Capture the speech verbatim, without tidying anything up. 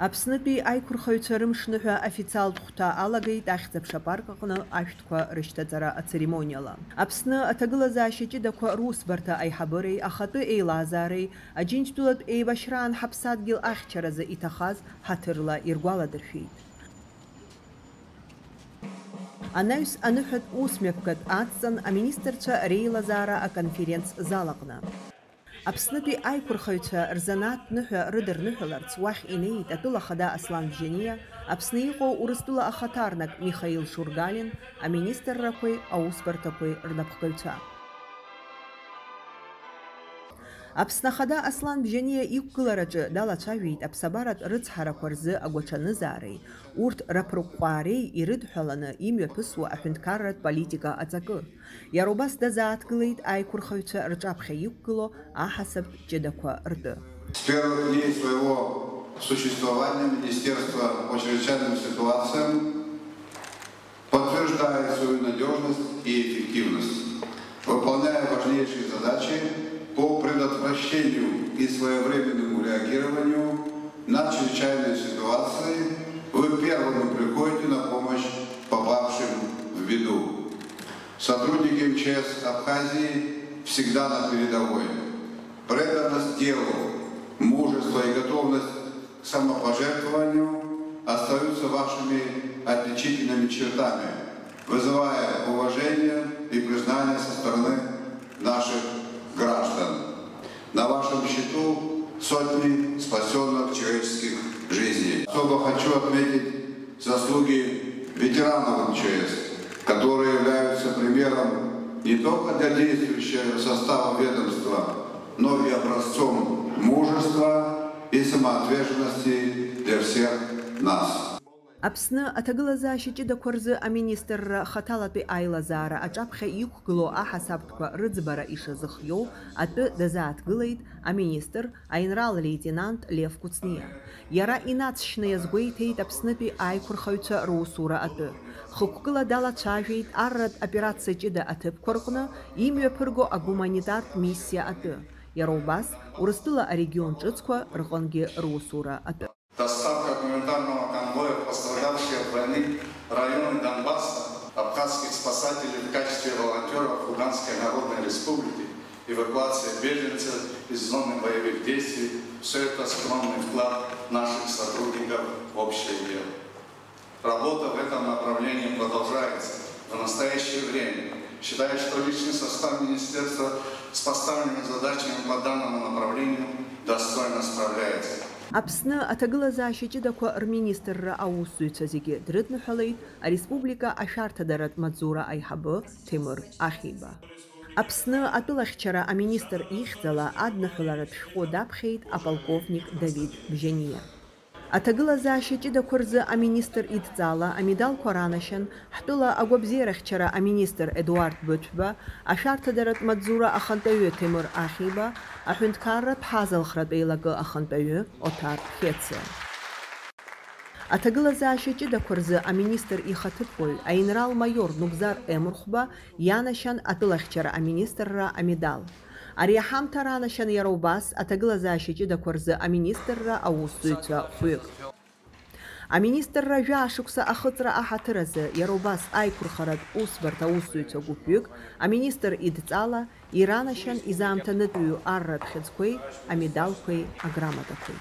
Аԥснытәи аиқәырхаҩцәа рымшныҳәа официалтә хәҭа алагеит Ахьӡ-аԥша апарк аҟны ашәҭқәа рышьҭаҵара ацеремониала. Аԥсны аҭагылазаашьа ҷыдақәа русбарҭа аиҳабыреи ахатәы еилазаареи Аџьынџьтәылатә еибашьраан ҳаԥсадгьыл ахьчаразы иҭахаз ҳаҭырла иргәаладыршәеит. Анаҩс аныҳәатә усмҩаԥгатә адҵан аминистрцәа реилазаара аконференц-зал аҟны. Аԥснытәи аиқәырхаҩцәа рзанааҭтә ныҳәа рыдырныҳәаларц уахь инеит атәыла ахада Аслан Бжьаниа, Аԥсны иҟоу Урыстәыла ахаҭарнак Михаил Шургалин, аминистррақәеи аусбарҭақәеи рнапхгаҩцәа. Аԥсны ахада Аслан Бжьаниа иқәгылараҿы далацәажәеит аԥсабаратә рыцҳарақәа рзы агәаҽанызаареи, урҭ раԥырҟәҟәаареи ирыдҳәаланы имҩаԥысуа аҳәынҭқарратә политика аҵакы. Иара убас дазааҭгылеит аиқәырхаҩцәа рҿаԥхьа иқәгылоу аҳасабтә ҷыдақәа ртәы. С первых дней своего существования Министерство по чрезвычайным ситуациям подтверждает свою надежность и эффективность, выполняя важнейшие задачи по предотвращению и своевременному реагированию на чрезвычайные ситуации. Вы первыми приходите на помощь попавшим в беду. Сотрудники МЧС Абхазии всегда на передовой. Преданность делу, мужество и готовность к самопожертвованию остаются вашими отличительными чертами, вызывая уважение и признание со стороны наших граждан. На вашем счету сотни спасенных человеческих жизней. Особо хочу отметить заслуги ветеранов МЧС, которые являются примером не только для действующего состава ведомства, но и образцом мужества и самоотверженности для всех нас. Аԥсны аҭагылазаашьа ҷыдақәа рзы аминистрра хаҭалатәи аилазаара аҿаԥхьа иқәгылоу аҳасабтәқәа рыӡбара ишазыхиоу атәы дазааҭгылеит аминистр, аинрал-леитенант Лев Кәыҵниа. Иара инаҵшьны иазгәеиҭеит Аԥснытәи аиқәырхаҩцәа русура атәы. Хықәкыла далацәажәеит арратә операциа ҷыда аҭыԥқәа рҟны имҩаԥырго агуманитартә миссиа атәы. Иара убас, Урыстәыла арегион ҿыцқәа рҟынгьы русура атәы. Доставка гуманитарного конвоя в пострадавшие от войны районы Донбасса, абхазских спасателей в качестве волонтёров Луганской Народной Республики, эвакуация беженцев из зоны боевых действий — всё это скромный вклад наших сотрудников в общее дело. Работа в этом направлении продолжается. В настоящее время считаю, что личный состав министерства с поставленными задачами по данному направлению достойно справляется. Аԥсны аҭагылазаашьа ҷыдақәа рминистрра аусзуҩцәа зегьы дрыдныҳәалеит ареспублика ашәарҭадаратә маҵзура аиҳабы Ҭемыр Ахиба. Аԥсны атәылахьчара аминистр ихьӡала адныҳәаларатә шәҟәы даԥхьеит аполковник Давид Бжьаниа. Аҭагылазаашьа ҷыдақәа рзы аминистр идҵала амедалқәа ранашьан ҳтәыла агәабзиарахьчара аминистр Едуард Быҭәба, ашәарҭадаратә маҵзура ахантәаҩы Ҭемыр Ахиба, аҳәынҭқарратә ҳазалхратә еилакы ахантәаҩы Оҭар Хьециа. Аҭагылазаашьа ҷыдақәа рзы аминистр ихаҭыԥуаҩ, аинрал-маиор Нугзар Емырхәба, ианашьан атәылахьчара аминистрра амедал. Ари аҳамҭа ранашьан иара убас аҭагылазаашьа ҷыдақәа рзы аминистрра аусзуҩцәа хәҩык. Аминистрра жәаа шықәса ахыҵра аҳаҭыр азы иара убас аиқәырхаратә усбарҭа аусзуҩцәа гәыԥҩык аминистр идҵала иранашьан изаамҭанытәиу арратә хьыӡқәеи амедалқәеи аграмотақәеи.